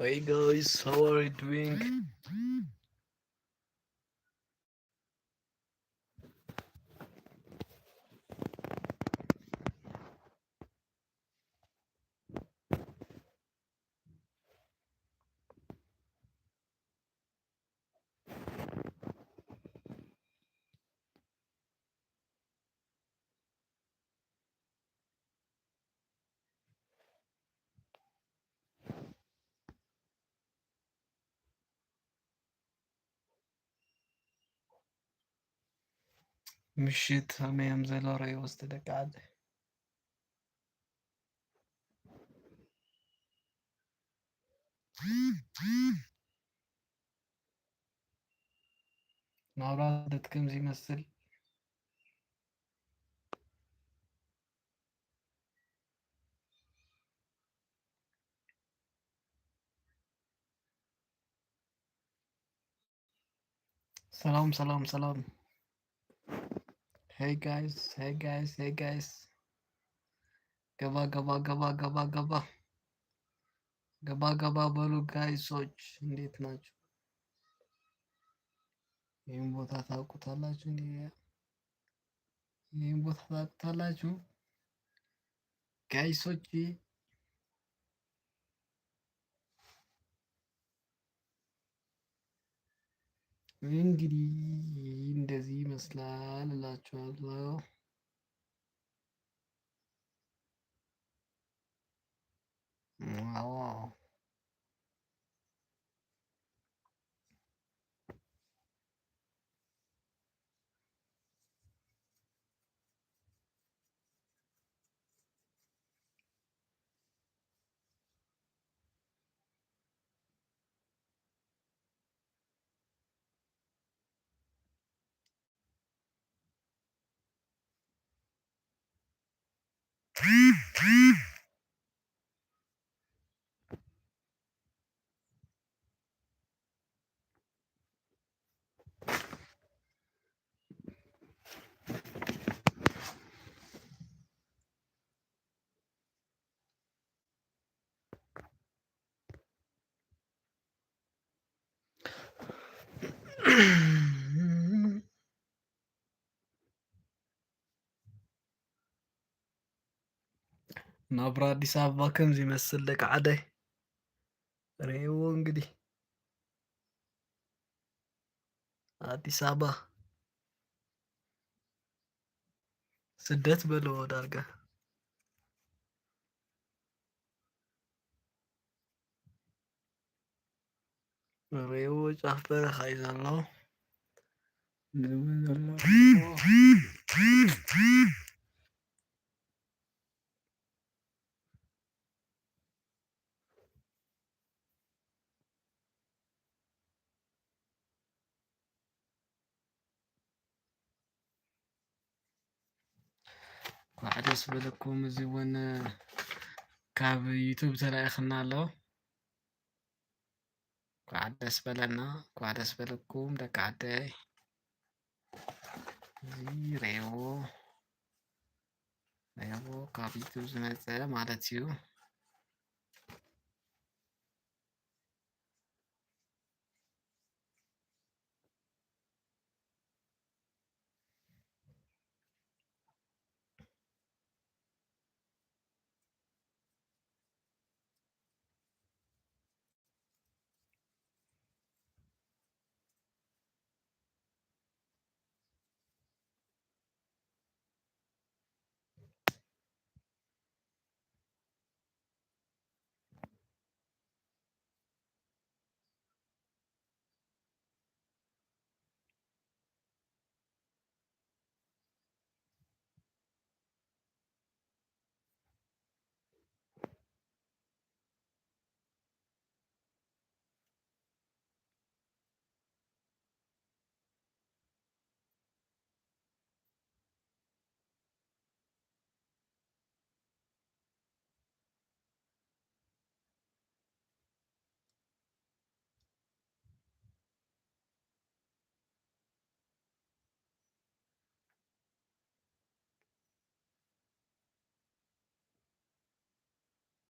Hey guys, how are you doing? ምሽት ከመይ እዮም ዘሎ ረይ ወስቲ ደቂ ዓዲ? ናብራ ደት ከምዚ ይመስል። ሰላም ሰላም ሰላም። Hey guys, hey guys, hey guys. ገባ ገባ ገባ ገባ ገባ ገባ ገባ በሉ ጋይሶች፣ እንዴት ናችሁ? ይህን ቦታ ታውቁታላችሁ እንዴ? ይህን ቦታ ታውቁታላችሁ ጋይሶች? እንግዲህ እንደዚህ ይመስላል እላችኋለሁ። ዋው። ናብራ ኣዲስ ኣበባ ከምዚ ይመስል ደቂ ዓደይ። ርእይዎ እንግዲህ ኣዲስ ኣበባ ስደት በልዎ ዳርጋ። ርእይዎ ጫፍ በረኻ እዩ ዘሎ። ኳዕ ደስ በለኩም። እዚ እውን ካብ ዩቱብ ተላኢኽና ኣሎ። ኳዕ ደስ በለና፣ ኳዕ ደስ በለኩም ደቂ ዓደይ። እዚ ሬዎ፣ ሬዎ ካብ ዩቱብ ዝመጸ ማለት እዩ።